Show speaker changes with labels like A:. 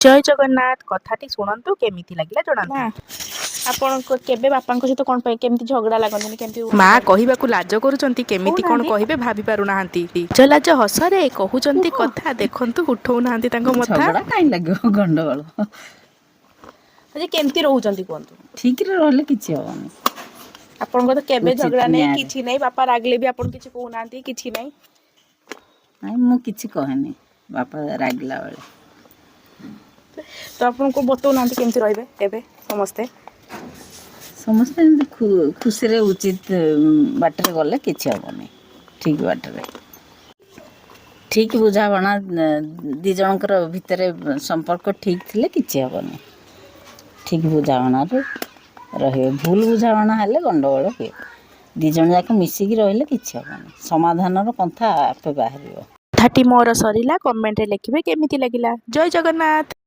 A: ଜୟ ଜଗନ୍ନାଥ। କଥାଟି ଶୁଣନ୍ତୁ, କେମିତି ଲାଗିଲା ଜଣାନ୍ତୁ।
B: ନା, ଆପଣଙ୍କ କେବେ ବାପାଙ୍କ ସହିତ କ'ଣ ପାଇଁ କେମିତି ଝଗଡ଼ା ଲାଗନ୍ତିନି, କେମିତି?
A: ମା କହିବାକୁ ଲାଜ କରୁଛନ୍ତି, କେମିତି କ'ଣ
B: କହୁନାହାନ୍ତି।
A: କହିବେ ଭାବି ପାରୁନାହାନ୍ତି। ଲାଜ ଲାଜ ହସରେ କହୁଛନ୍ତି କଥା। ଦେଖନ୍ତୁ, ଉଠଉନାହାନ୍ତି ତାଙ୍କ ମଥା।
C: ଝଗଡ଼ା କାହିଁ ଲାଗିବ, ଗଣ୍ଡଗୋଳ।
B: ଆଜି କେମିତି ରହୁଛନ୍ତି କୁହନ୍ତୁ।
C: ଠିକରେ ରହିଲେ କିଛି ହବନି।
B: ଆପଣଙ୍କର ତ କେବେ
C: ଉଚିତ
B: ଝଗଡ଼ା ନାହିଁ,
C: ନ୍ୟାୟରେ।
B: କିଛି ନାହିଁ। ବାପା ରାଗିଲେ ବି ଆପଣ କିଛି କହୁନାହାନ୍ତି, କିଛି ନାହିଁ।
C: ନାଇଁ, ମୁଁ କିଛି କହେନି ବାପା ରାଗିଲା ବେଳେ।
B: ତ ଆପଣଙ୍କୁ ବତଉନାହାନ୍ତି କେମିତି ରହିବେ ଏବେ ସମସ୍ତେ।
C: ସମସ୍ତେ ଏମିତି ଖୁସିରେ ଉଚିତ ବାଟରେ ଗଲେ କିଛି ହବନି। ଠିକ ବାଟରେ, ଠିକ ବୁଝାମଣା, ଦି ଜଣଙ୍କର ଭିତରେ ସମ୍ପର୍କ ଠିକ ଥିଲେ କିଛି ହବନି। ଠିକ ବୁଝାମଣାରେ ରହିବେ। ଭୁଲ ବୁଝାମଣା ହେଲେ ଗଣ୍ଡଗୋଳ ହୁଏ। ଦି ଜଣ ଯାକ ମିଶିକି ରହିଲେ କିଛି ହବନି, ସମାଧାନର ପନ୍ଥା ଆପେ ବାହାରିବ।
A: କଥାଟି ମୋର ସରିଲା। କମେଣ୍ଟରେ ଲେଖିବେ କେମିତି ଲାଗିଲା। ଜୟ ଜଗନ୍ନାଥ।